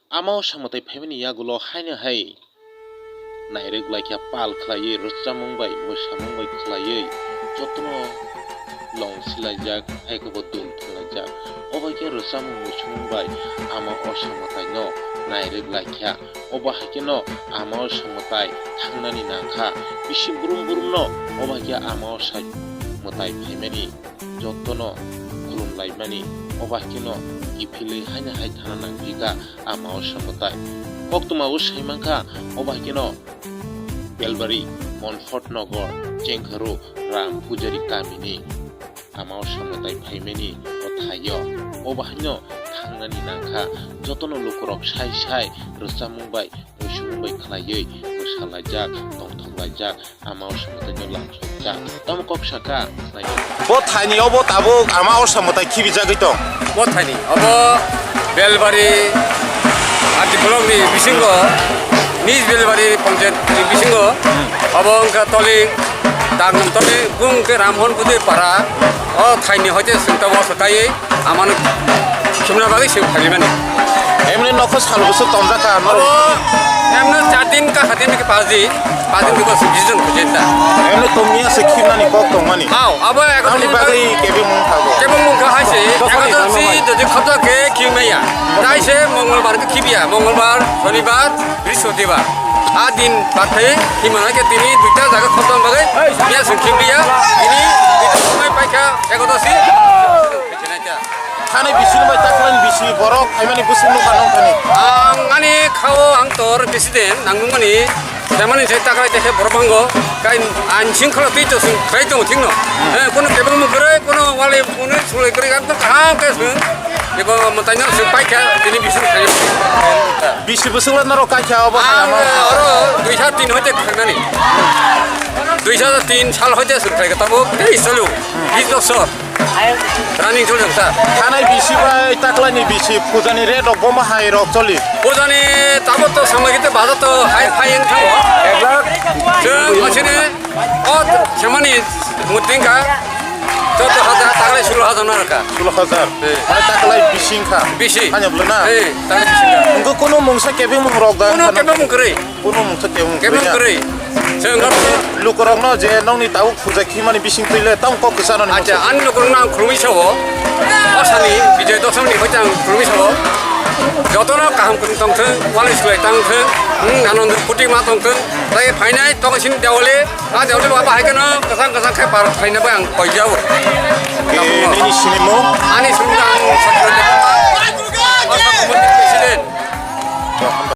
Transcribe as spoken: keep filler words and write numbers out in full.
Ama o samwtai phaimani yagulo haino hai nairwk laikha pal khlaiwi rwchapmung bai mwsamung bai khlaiwi jotono long silaijak, hai khe bo dul thanglaijak. Obo hai khe rwchapmung mwsamung bai ama o samwtaino nairwk laikha. Obo hai kheno ama o samwtai thangnani nangkha. Bisi brum brumno obo hai khe ama o samwtai phaimani jotono khulum laimani, obo hai kheno kiphilwi haino hai thana nangphikha ama o samwtai. Koktwma o sai mankha, obo hai kheno Belbari, Monfort Nogor, Chengkharo, Ram Pujari kamini ama o samwtai phaimani o thaio. Obo haino thangnani nangkha, jotono lukurok sai sai rwchapmung bai, mwsamung bai khlaiwi mwsalaijak, tongthoklaijak. Ama o samwtaino lamsokjak. Tamo kok sakha, khlaio. Bo thaini obo tabuk ama o samwtai khibijagwi tong. Bo thaini obo Belbari R D block ni bisingo, Nish Belbari panchayat ni bisingo, obo wngkha Toling, Dangam Toling, bung khe Ramhon Budui para, o thaini hoite swngta o sakaiwi. Amano khibna bagwi se phaimani. Emni nokho sal bwswk tonjak kha, norok. Abo emno char din ka kha din ki pas din, pas din ki bas vision ko jeta. Emni tongmiya se khibnani kok tongmani. Hao, abo ek Amni bagwi kebeng mung kha bo. Kebeng mung kha hai se, Dosari ekadasi tongmani. Jodi khata ke khibmaya. Dai se Mongolbar ke khibya, Mongolbar, Shonibar, Brihospatibar. A din bathai himana ke tini duita jaga khata bagwi, miya se khibya, tini duita somoi paikha ekadasi. Thanai bising bai taklai bisi borok phaimani bwswk nukha nong thani. Ang ani khao ang tor president nangmani semani se taklai tekhe borok bango kai ang sing kholo twi to sing khai to thik no. Eh, kono kebeng mu kore, kono wale kono sulai kore ang to kaham ke sing. Eko matai no sing paikha tini bising khai. Bisi bwswk la norok kaikha obo Ang halama. Oro dui hajar tin hoite khanani. Dui hajar tin sal hoite sing khai tabo tei salo. Bis bosor. Running choli rok ta. Thanai bisi bai taklai ni bisi pujani rate rok bo ma hai rok choli. Pujani tabo to samai kite baja to hai phai wng thango. Ek lakh. Chwng asini o semani muting ka. Chwddo hajar taklai sulo hajar na ka. Sulo hajar. Eh. Mane taklai bisi wngkha. Bisi. Hanya bwlwna. Eh, taklai bisi wngkha. Wngkha kono mungsa kebeng mung rok da. Kono kebeng mung kwrwi. Kono mungsa kebeng mung kwrwi. Kebeng kwrwi. Chwng lukurokno je nongni tabuk puja khimani bising twi le tamo kok kwchano ni Acha, mungsa. Ani lukurokno ang khulumwi sao. Osani Bijoy Dosomni hoite ang khulumwi sao. Jotono kaham kwrwng tongthwng, walai sulai tangthwng, hmm, nano koti ma tongthwng. Tai phainai toksin Diwali, a Diwali baba hai kheno kwchang kwchang khe par phaina bai ang koijao. Ke nini sinimo? Ani sinimo ang Satya Debbarma. President.